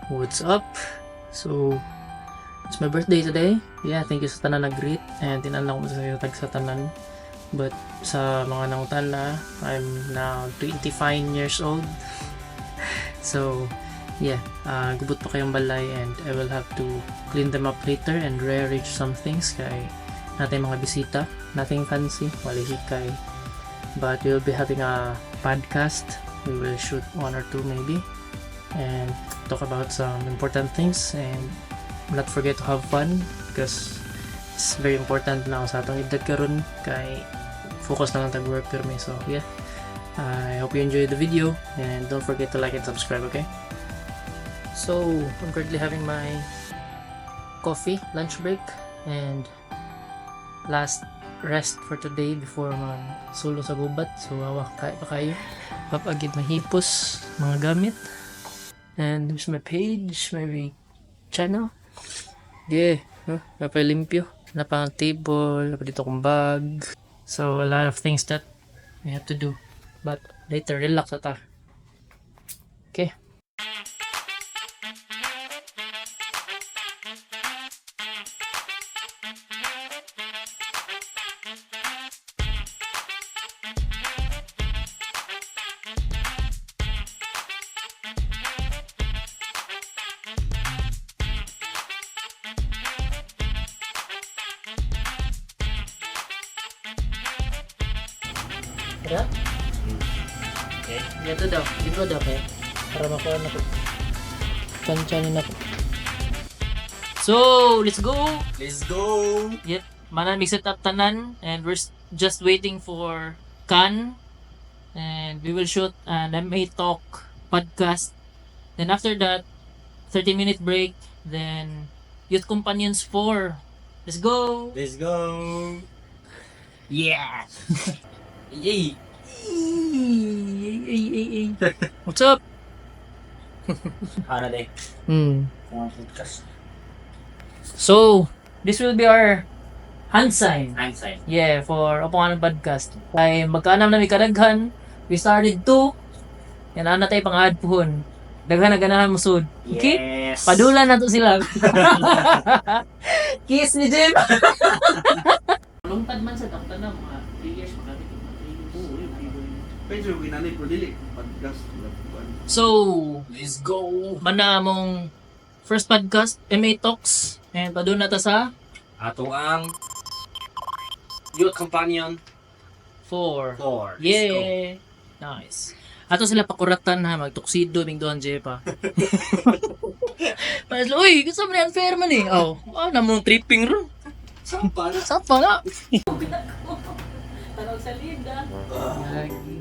What's up? So, it's my birthday today. Yeah, thank you sa tanan nag-greet and tinan ko sa tag sa tanan. But sa mga nangutana, I'm now 25 years old. So, yeah, gubot pa kayong balay and I will have to clean them up later and rearrange some things kay natin mga bisita. Nothing fancy, wala hikay. But we will be having a podcast. We will shoot one or two maybe and talk about some important things and not forget to have fun because it's very important na sa atong edad karon kay focus na lang tag work permi. So yeah, I hope you enjoyed the video and don't forget to like and subscribe, okay? So I'm currently having my coffee lunch break and last rest for today before mag sulo sa gubat. So awa kay pa kayo papagid mahipos mga gamit. And there's my page, my channel. Yeah, huh? Napalimpyo. Napa ang table, napa dito akong bag. So, a lot of things that we have to do. But later, relax ata. Okay. Tara? Okay. Dito daw. Dito daw kay. Para makuha na ko. Tantsanin ako. So, let's go! Let's go! Yep, manamig set up tanan and we're just waiting for Kan and we will shoot an MA Talk podcast. Then after that, 30-minute break, then Youth Companions 4. Let's go! Let's go! Yeah! Yay! What's up? Ano day? Mga podcast. So, this will be our hand sign. I'm sign. Yeah, for Oponganon Podcast. Kay magkaanam na may kadaghan. We started two. Yan ana tayo pang-add puhon. Daghan na ganahan mo sud. Okay? Yes! Padulan na to sila. Kiss ni Jim. Lungtad man sa dakta na mga 3 years magkabit mga 3 years. Oo, yun. Medyo ginanay pero dili podcast. So, Let's go! mana among first podcast, MA Talks. And padun na ta sa Ato ang Youth Companion 4. 4. Let's go. Yeah. Nice. Ato sila pakuratan ha, magtuksido ming duhan jepa. Para sila, uy, gusto mo na unfair man eh. Oh, oh namong tripping ron. Saan pa na? Saan pa na? Tanaw sa lida. Lagi.